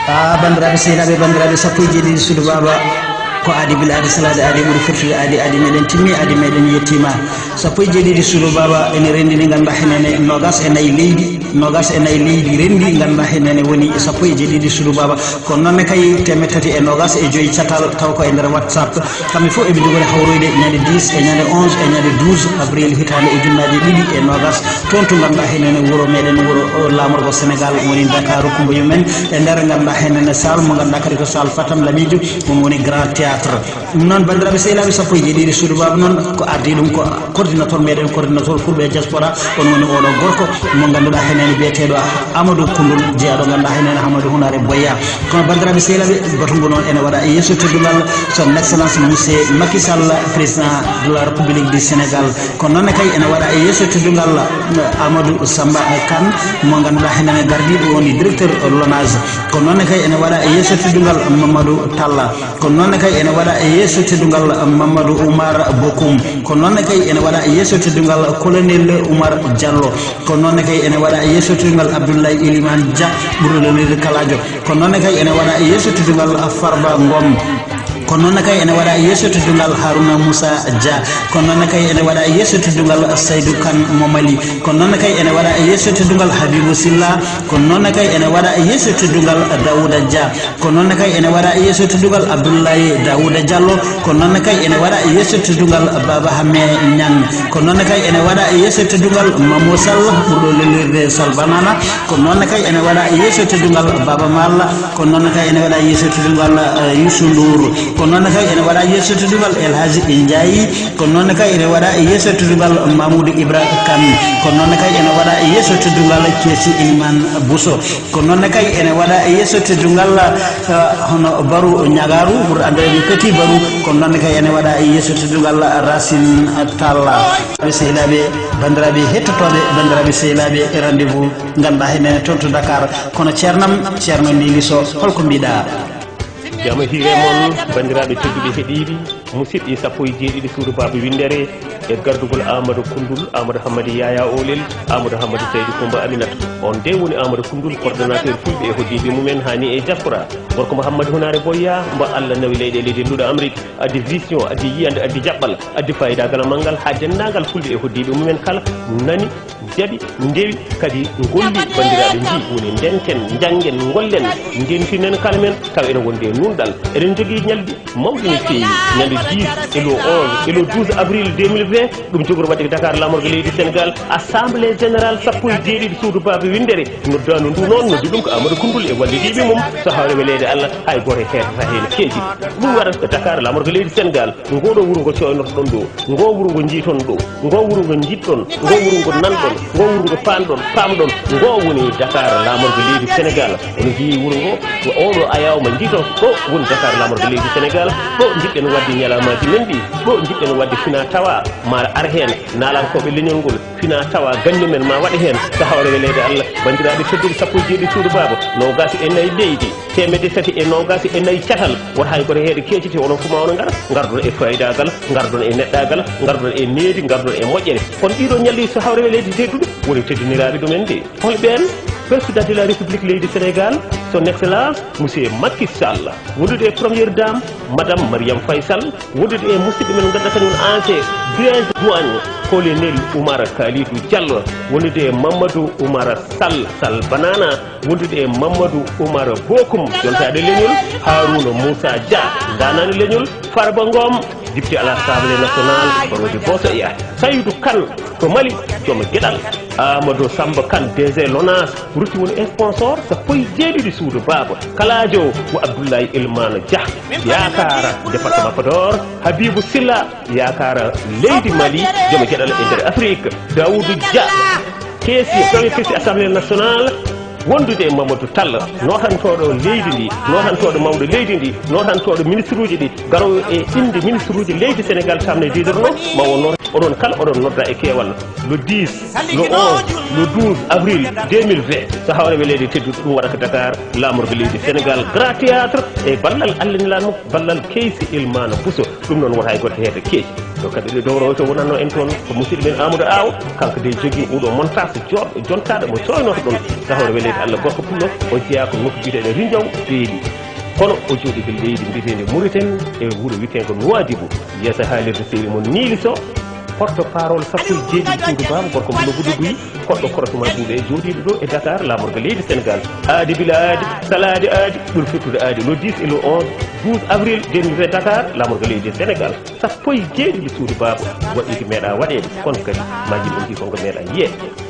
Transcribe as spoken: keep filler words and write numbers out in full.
Ah, banndiraaɓe sehilaaɓe, banndiraaɓe sappo e jeeɗiɗi suudu baaba, ko aadi bila aadi salaade aadi ɓuri firtude aadi, aadi meɗen timmi, aadi meɗen yettiima. Sappo e jeeɗiɗi suudu baaba ene renndini, ngannduɗaa heen ene noogaas e nayi leydi, noogaas e nayi leydi renndi, ngannduɗaa heen ene woni sappo e jeeɗiɗi suudu baaba. Kono noon ne kay teemeɗɗe tati e noogaas e joy catal taw ko e nder WhatsApp. Kamɓe fof eɓe njogori hawroyde ñande dix e ñande onze e ñande douze avril hitaande ujunnaaje ɗiɗi e noogaas. Toon to ngannduɗaa heen ene wuro meɗen, wuro, o, laamorgo Sénégal woni Dakar, kumba yumen e nder ngannduɗaa heen ene salle mo ngannduɗaa kadi ko salle Fatam Lamidou, ɗum woni Grand Théâtre. Ɗum noon, banndiraaɓe sehilaaɓe, sappo e jeeɗiɗi suudu baaba noon, ko ardii ɗum ko coordinateur meɗen, coordinateur fulɓe e diaspora, on woni oɗo gorko mo ngannduɗaa heen ene biyeteeɗo Amadou Koundoul, jeyaaɗo ngannduɗaa heen ene Hamadou Hounare Boya. Kono banndiraaɓe sehilaaɓe, batu ngu noon ene waɗa e yeeso teddungal son excellence monsieur Macky Sall, président de la République du Sénégal. Kono noon ne kay ene waɗa e yeeso teddungal, eh, Amadou Samba Kane, mo ngannduɗaa heen ene gardiiɗo woni directeur Lonase. Kono noon ne kay ene waɗa e yeeso teddungal Mamadou Talla. Kono noon ne kay ene waɗa e yeeso teddungal Mamadou Oumar Bokoum. Kono noon ne kay ene waɗa e yeeso teddungal Colonel Oumar Diallo. Kono noon ne kay ene waɗa e yeeso teddungal Abdoulaye Elimane Dia, ɓurɗo lelirde Kaladio. Kono noon ne kay ene waɗa e yeeso teddungal Farba Ngom. Kono noon ne kay ene waɗa e yeeso teddungal Harouna Moussa Dia. Kono noon ne kay ene waɗa e yeeso teddungal Saydou Kane mo Mali. Kono noon ne kay ene waɗa e yeeso teddungal Habibou Silla. Kono noon ne kay ene waɗa e yeeso teddungal Daouda Dia. Kono noon ne kay ene waɗa e yeeso teddungal Abdoulaye Daouda Diallo. Kono noon ne kay ene waɗa e yeeso teddungal Baba Hamme Niang. Kono noon ne kay ene waɗa e yeeso teddungal Mamo Sall, ɓurɗo lelirde Sall Banana. Kono noon ne kay ene waɗa e yeeso teddungal Baba Maal. Kono noon ne kay ene waɗa e yeeso teddungal, eh, Youssou Ndour. Kono noon ne kay ene waɗa e yeeso teddungal El Hadji Ndiaye. Kono noon ne kay ene waɗa e yeeso teddungal Mamoudou Ibra Kane. Kono noon ne kay ene waɗa e yeeso teddungal Keesi Elimane Bousso. Kono noon ne kay ene waɗa e yeeso teddungal, eh, hono Barou Niagaru, ɓurɗo anndireede Petit Barou. Kono noon ne kay ene waɗa e yeeso teddungal Racine Talla. Sehilaaɓe, banndiraaɓe hettotooɓe, banndiraaɓe sehilaaɓe, rendez-vous ngannduɗaa heen ene toon to Dakar. Kono ceernam, ceerno Nili Sow, holko mbiɗa? Jam e hiire mon, banndiraaɓe tedduɓe heɗiiɓe, musidɓe sappo e jeeɗiɗi suudu Baaba Winndere, e gardugol Amadou Koundoul, Amadou Hammadi Yaya Oulel, Amadou Hammadi Saydou Koumba Aminata. On de woni Amadou Koundoul, coordonnateur fulɓe e hoɗdiiɓe mumen haa ni e diaspora. Gorko mo Hammadi Hunaare Boyya, mbo Allah nawi leyɗeele e leydi Luɗo Amérique, addi vision, addi yiyannde, addi jaɓɓal, addi faayidagal manngal haa denndaangal fulɓe e hoɗdiiɓe mumen kala nani, jaɓi, ndewi, kadi ngolli, banndiraaɓe, nji woni ndenten, njanngen, ngollen, ndentinen kala men, tawa ene wondi e nunɗal. Eɗen njogii ñalɗi mawɗi no feewi, ñande dix e le onze e le douze avril deux mille vingt, ɗum jogori waɗde ko Dakar, laamorgo leydi Sénégal, assemblée générale sappo e jeeɗiɗi suudu Baaba Winndere. Noddaandu ndu noon, noddi ɗum ko Amadou Koundoul e wallidiiɓe mum, so hawre weleede Allah, hay gooto heedata heen keeci. Ɗum waɗata ko Dakar, laamorgo leydi Sénégal. Ngoo ɗoo wuro ngo cooynortoɗon ɗoo, ngoo wuro ngo njiyton ɗoo, ngoo wuro ngo njiɗɗon, ngoo wuro ngo nanɗon, ngoo wuro ngo paanɗon, paamɗon, ngoo woni Dakar, laamorgo leydi Sénégal. Ono jeyi wuro ngo, ko oo ɗoo ayaawo mo njiyton, ɗoo woni Dakar, laamorgo leydi Sénégal. Ɗoo njiɗɗen waɗde ñalawmaaji men ɗii, ɗoo njiɗɗen waɗde fina tawa, maa ar heen, naalankooɓe leñol ngol, fina tawa, ganni men maa waɗe heen, so hawre weleede Allah. Banndiraaɓe tedduɓe, sappo e jeeɗiɗi suudu Baaba, noogaas e nayi leydi, teemedde tati e noogaas e nayi catal, wota hay gooto heede keeciti, onon fof ma on ngar, ngardon e faayidagal, ngardon e neɗɗagal, ngardon e needi, ngardon e moƴƴere. Kono ɗiɗo ñalli so hawre weleede tedduɓe, woni teddiniraaɓe ɗumen de. Hol ɓeen? Président de la République leydi Sénégal, son excellence, monsieur Macky Sall, wondude e première dame, madame Mariam Faye Sall, wondude e musidɗo men ngannduɗaa kañum ancien directeur douane, colonel Oumar Kalidou Diallo, wondude e Mamadou Oumar Sall, Sall Banana, wondude e Mamadou Oumar Bokum, jontaaɗo leñol, Harouna Moussa Dia, daanaani leñol, Farba Ngom, député à l'Assemblée nationale, Farodi Bosoya, Saydou Kane to Mali, joom geɗal, Amadou Samba Kane, D G Lonase, rutti woni sponsor sappo e jeeɗiɗi suudu Baaba, kalaajo mo Abdoulaye Elimane Dia, yaakaara département Podor, Habibou Silla, yaakaara leydi Mali, joom geɗal e nder Afrique, Daoudou Dia, keesi, premier keesi Assemblée nationale, wondude e Mamadou Tall, nootantooɗo leydi ndi, nootantooɗo mawɗo leydi ndi, nootantooɗo ministre uji ɗi, garoowo e innde ministre uji leydi Sénégal, tamne diidorno, ma o noot, oɗon kala oɗon nodda e keewal. Le dix, le onze, le douze avril deux mille vingt, so hawre weleede tedduɗo, ɗum waɗata Dakar, laamorgo leydi Sénégal, Grand Théâtre, e ballal Allah Nelaaɗo, ballal Keysi Ilmana Bousso. Ɗum noon wota hay gooto heeda keeci. To kaɓirɗe dowrowe to wonanno en toon ko musidɗo men Amadou Aw, kanko de jogii oɗo montage jooɗɗo jontaɗo mo soynoto ɗon. Tahoore weleede Allah gorko pullo, o jeyaa ko nokku biyeteeɗo Rinjaw Beeli. Kono o jooɗi ko leydi mbiyeteende Mauritanie e wuro wiyeteengo Nouadhibou. Yeeso haalirde sehil mon Niili Sow, porte parole sappo e jeeɗiɗi suudu baaba gorko mo Lobbudu Buy, koɗɗo korosma buuɗe jooɗiiɗo ɗo e Dakar, laamorgo leydi Sénégal. Aadi bila aadi, salaade aadi, ɓuri firtude aadi le dix et le onze, douze avril deux mille vingt Dakar, laamorgo leydi Sénégal. Sappo e jeeɗiɗi suudu baaba waɗi ko meeɗa waɗeede, kono kadi ma yimɓe mbi konko meeɗa yiyeede.